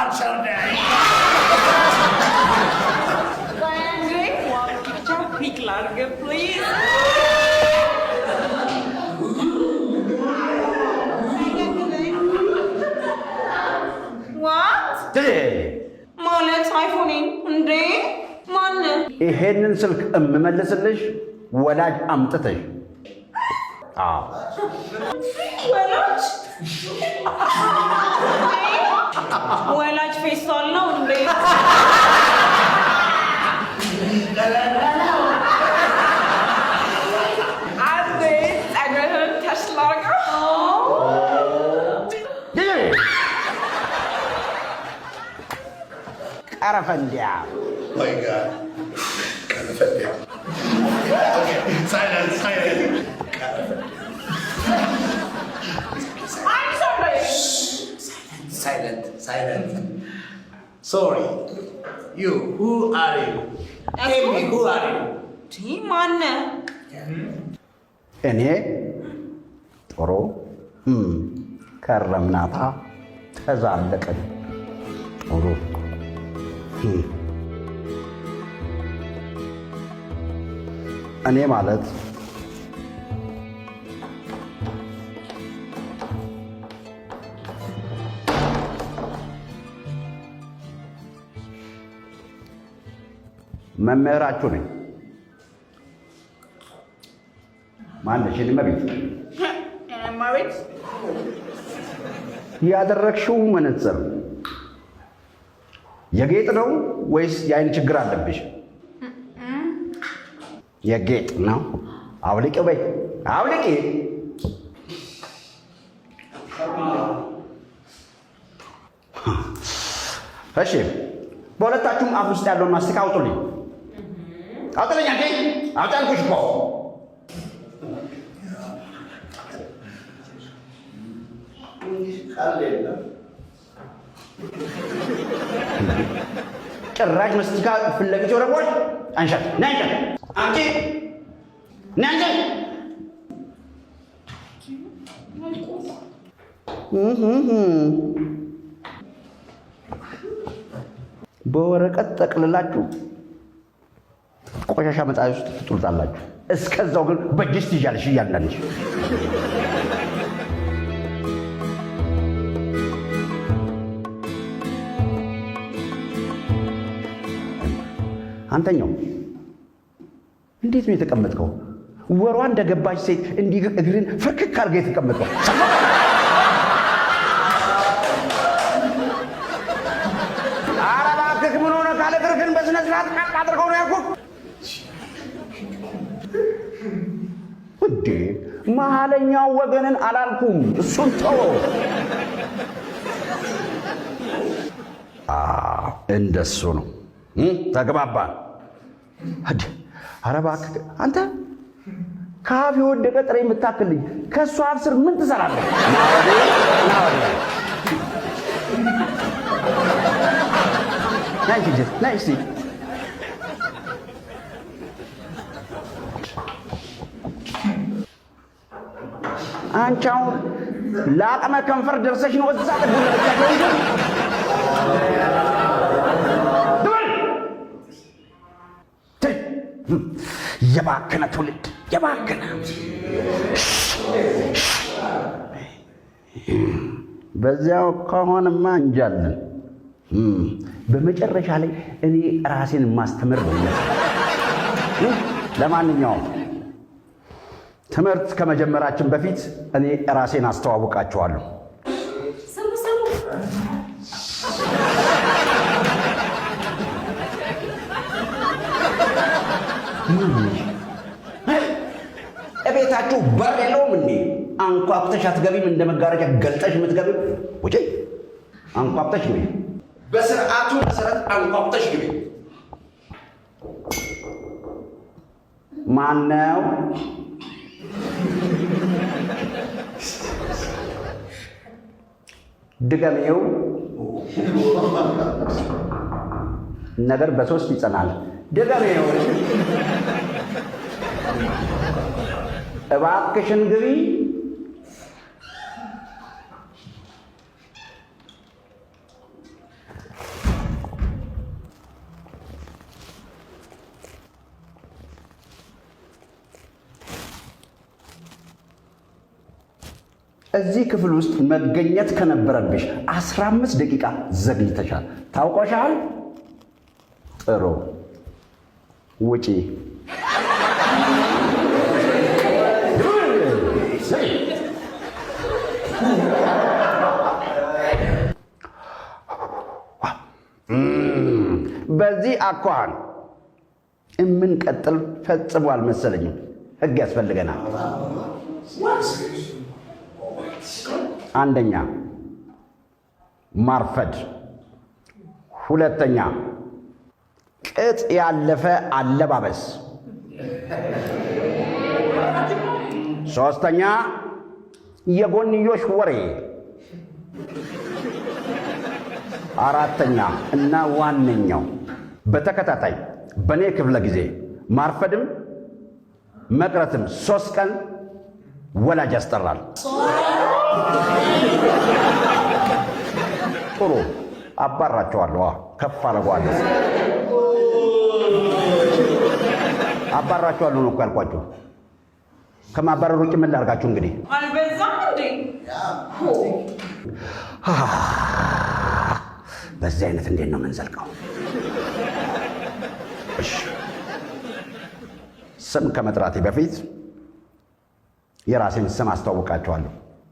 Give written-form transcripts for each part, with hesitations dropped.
What's your name? One picture pick ላድርግ please። What ማለት iPhone ኤን እንዴ? ማን? ይሄንን ስልክ እምመልስልሽ ወላጅ አምጥተሽ። አዎ። ወላጅ? ወላጅ ፌስታል ነው እንዴ? አንዴ ፀጉርህን touch ላድርገው። ቀረፈንዲያ። My God. ቀረፈንዲያ። Okay, silence, silence. ቀረፈንዲያ። I'm sorry. Silent, silent. Sorry. You, who are you? Tell me, who are you? ማነህ? እኔ ጥሩ ከረምናታ ተዛለቅን። ጥሩ። እኔ ማለት መምህራችሁ ነኝ። ማነሽ? የእኔ እመቤት። እመቤት። ያደረግሽው መነጽር የጌጥ ነው ወይስ የአይን ችግር አለብሽ? የጌጥ ነው። አውልቂው በይ፣ አውልቂ። እሺ፣ በሁለታችሁም አፍ ውስጥ ያለውን ማስቲካ አውጡልኝ። አውጥልኝ። አንቺ አውጪ አልኩሽ እኮ። ቃል የለም። ጭራሽ መስቲካ ፊት ለፊት ወረወርሽ። አንሻት፣ ነይ አንሻት፣ አንቺ ነይ አንቺ። በወረቀት ጠቅልላችሁ ቆሻሻ መጣያ ውስጥ ትጥሉታላችሁ። እስከዛው ግን በእጅሽ ትይዣለሽ እያንዳንድሽ። አንተኛው እንዴት ነው የተቀመጥከው? ወሯ እንደገባች ሴት እንዲህ እግርን ፍርክክ አድርገህ የተቀመጥከው። ኧረ እባክህ ምን ሆነ ካለ እግርህን በስነ ስርዓት ቀጥ አድርገው ነው ያልኩህ። እንዴ መሀለኛው ወገንን አላልኩም፣ እሱን ተወው። አዎ እንደሱ ነው። ተግባባን። ኧረ እባክህ አንተ ከአፍ የወደቀ ጥሬ የምታክልኝ ከእሱ አፍ ስር ምን ትሰራለህ? ና ወዲህ፣ ና ወዲህ። ና እንጂ ና እስቲ። አንቺ አሁን ለአቅመ ከንፈር ደርሰሽ ነው እዛ ጥጉን ለብቻሽ እንጂ። ትበል። ተይ። የባከነ ትውልድ የባከነ። በዚያው ከሆንማ እንጃለን። በመጨረሻ ላይ እኔ ራሴን ማስተምር ነው የሚመስለው። ለማንኛውም ትምህርት ከመጀመራችን በፊት እኔ ራሴን አስተዋውቃችኋለሁ። ስሙ ስሙ። ማነሽ? እቤታችሁ በር የለውም እንዴ? አንኳኩተሽ አትገቢም? እንደ መጋረጃ ገልጠሽ የምትገቢው? ውጪ! አንኳኩተሽ ግቢ። በስርዓቱ መሰረት አንኳኩተሽ ግቢ። ማነው? ድገሚው። ነገር በሶስት ይጸናል። ድገሚው። እባክሽን ግቢ። እዚህ ክፍል ውስጥ መገኘት ከነበረብሽ 15 ደቂቃ ዘግይተሻል። ታውቆሻል። ጥሩ፣ ውጪ። በዚህ አኳኋን የምንቀጥል ፈጽሞ አልመሰለኝም። ሕግ ያስፈልገናል። አንደኛ ማርፈድ፣ ሁለተኛ ቅጥ ያለፈ አለባበስ፣ ሶስተኛ የጎንዮሽ ወሬ፣ አራተኛ እና ዋነኛው በተከታታይ በእኔ ክፍለ ጊዜ ማርፈድም መቅረትም 3 ቀን ወላጅ ያስጠራል። ጥሩ፣ አባራቸዋለሁ። ከፍ አደርገዋለሁ። አባራቸዋለሁ ነው እኮ ያልኳቸው። ከማባረር ውጭ ምን ላድርጋችሁ እንግዲህ? አልበዛም እንዴ? በዚህ አይነት እንዴት ነው የምንዘልቀው? እሺ፣ ስም ከመጥራቴ በፊት የራሴን ስም አስተዋውቃቸዋለሁ።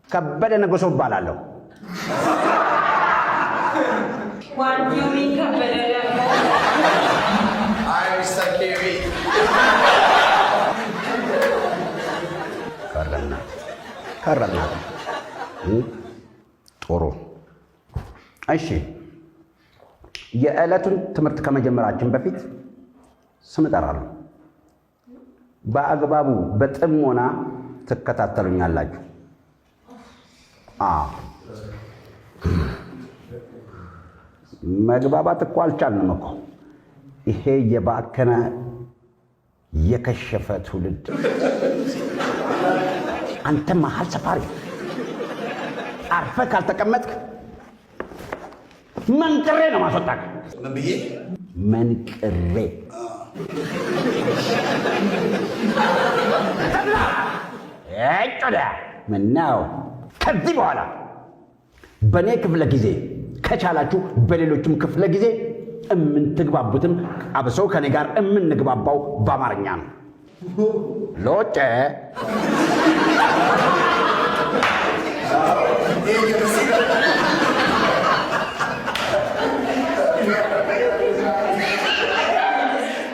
ከበደ ንጉሱ እባላለሁ። What do you mean ከበደ ደግሞ? Hi, Mr. KB. ከረምናት ከረምናት። ጥሩ፣ እሺ። የዕለቱን ትምህርት ከመጀመራችን በፊት ስም እጠራለሁ። በአግባቡ በጥሞና ትከታተሉኛላችሁ። አዎ፣ መግባባት እኮ አልቻልንም እኮ። ይሄ የባከነ የከሸፈ ትውልድ። አንተ መሀል ሰፋሪ አርፈህ ካልተቀመጥክ መንቅሬ ነው ማስወጣት። ምን ብዬ? መንቅሬ። ጮዳ ምነው ከዚህ በኋላ በእኔ ክፍለ ጊዜ፣ ከቻላችሁ በሌሎችም ክፍለ ጊዜ፣ የምትግባቡትም አብሰው ከኔ ጋር የምንግባባው በአማርኛ ነው። ሎጨ።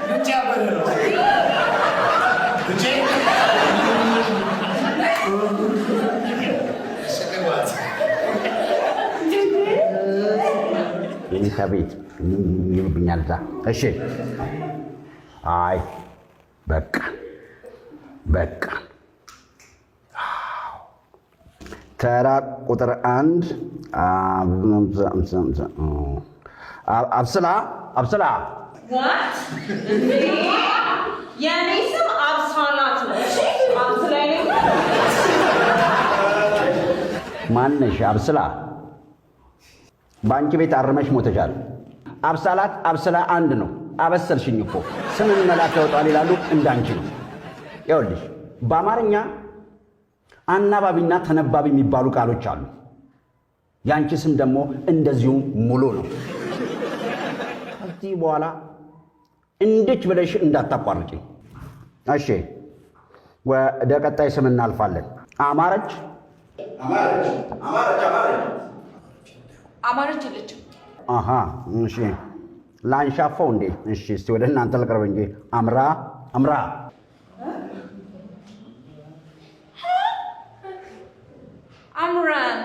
ሉጬ ያበደ ነው። ሉጬ ሽልማት። የኔታ ቤት ይሉብኛል እዛ። እሺ፣ አይ በቃ በቃ። ተራ ቁጥር 1፣ አብስላ፣ አብስላ። What? እንዴ? የእኔ ስም አብሳላት ነው። እሺ? አብስላ ይለኛል። ማነሽ? አብስላ፣ በአንቺ ቤት አርመሽ ሞተሻል። አብሳላት አብስላ አንድ ነው። አበሰልሽኝ እኮ። ስምን መላክ ያወጣል ይላሉ፣ እንዳንቺ ነው። ይኸውልሽ፣ በአማርኛ አናባቢና ተነባቢ የሚባሉ ቃሎች አሉ። የአንቺ ስም ደግሞ እንደዚሁም ሙሉ ነው። ከዚህ በኋላ እንድች ብለሽ እንዳታቋርጪ። እሺ፣ ወደ ቀጣይ ስም እናልፋለን። አማረች፣ አማረች፣ አማረች፣ አማረች። አማረች የለችም። አሃ፣ እሺ፣ ላንሻፈው እንዴ? እሺ፣ እስቲ ወደ እናንተ ልቅረብ እንጂ። አምራ፣ አምራ። አምራን።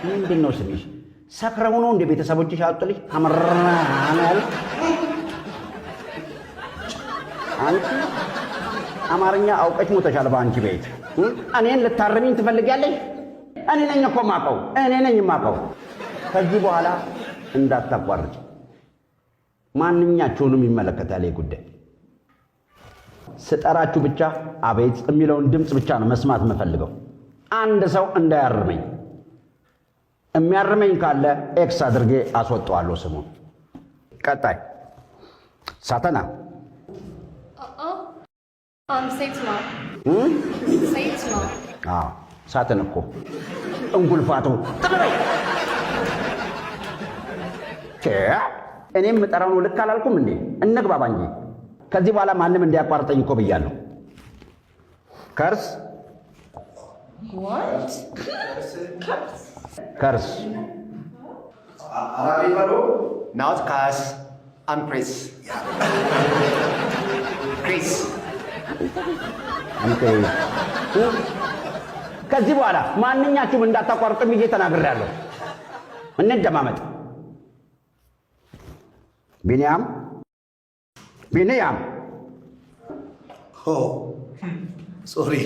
ምንድን ነው ስምሽ? ሰክረው ነው እንደ ቤተሰቦችሽ ያወጡልሽ? አምራን ያለ። አንቺ አማርኛ አውቀሽ ሞተሻል በአንቺ ቤት። እኔን ልታርሚኝ ትፈልጊያለሽ? እኔ ነኝ እኮ የማውቀው፣ እኔ ነኝ የማውቀው። ከዚህ በኋላ እንዳታቋርጭ። ማንኛችሁንም ይመለከታል ይህ ጉዳይ። ስጠራችሁ ብቻ አቤት የሚለውን ድምፅ ብቻ ነው መስማት የምፈልገው። አንድ ሰው እንዳያርመኝ። የሚያርመኝ ካለ X አድርጌ አስወጠዋለሁ ስሙን። ቀጣይ ሳተና። ሴት ነው። ሴት ነው። አዎ፣ ሳትን እኮ እንጉልፋቱ ጥበበኝ። እኔም የምጠራው ነው። ልክ አላልኩም እንዴ? እንግባባ እንጂ። ከዚህ በኋላ ማንም እንዲያቋርጠኝ እኮ ብያለሁ። ከርስ። What? ከርስ። Not Cass. I'm Chris. Chris. አንተ ከዚህ በኋላ ማንኛችሁም እንዳታቋርጡኝ ብዬ ተናግሬያለሁ። እንደማመጥ። ቢንያም፣ ቢንያም። Oh, sorry።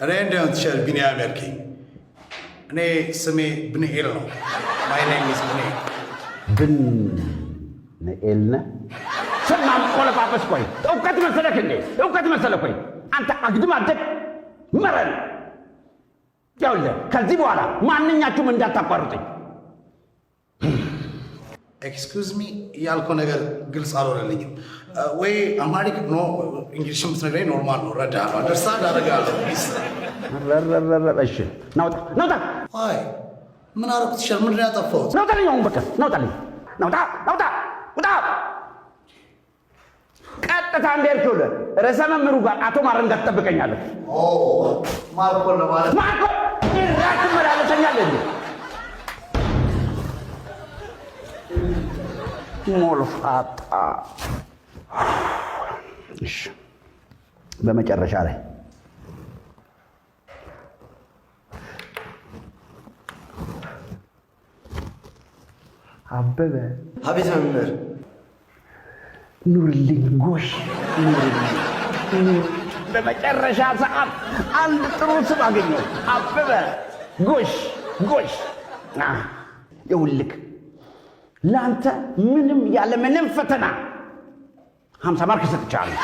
እኔ እንዲያውም teacher ቢንያም ያልከኝ፣ እኔ ስሜ ብንኤል ነው። My name is ብንኤል። ብንኤል ነህ? ስም ማቆለጳጰስ። ቆይ እውቀት መሰለክ እንዴ? እውቀት መሰለክ? ቆይ አንተ አግድም አደግ መረን። ይኸውልህ ከዚህ በኋላ ማንኛችሁም እንዳታቋርጡኝ። Excuse me፣ ያልከው ነገር ግልጽ አልሆነልኝም። ወይ Amharic no English የምትነግረኝ normal ነው፣ እረዳለሁ፣ understand አደርጋለሁ። Please. ረረረረ፣ እሺ ናውጣ፣ ናውጣ። Why? ምን አደረኩት? Teacher፣ ምንድን ነው ያጠፋሁት? ናውጣልኝ፣ አሁን በቃ ናውጣልኝ። ናውጣ፣ ናውጣ፣ ውጣ። ቀጥታ እንደሄድክ ይኸውልህ ርዕሰ መምህሩ ጋር አቶ ማረን ጋር ትጠብቀኛለህ። ማርኮን ነው ማለት? ማርኮ ጭራሽ ትመላለሰኛለህ እንዴ? ሞልፋጣ። እሺ፣ በመጨረሻ ላይ አበበ። አቤት መምህር። ኑርልኝ፣ ጎሽ ኑርልኝ፣ ኑር። በመጨረሻ ሰዓት አንድ ጥሩ ስም አገኘሁ። አበበ፣ ጎሽ ጎሽ። ይኸውልህ ለአንተ ምንም ያለ ምንም ፈተና 50 mark ሰጥቻለሁ።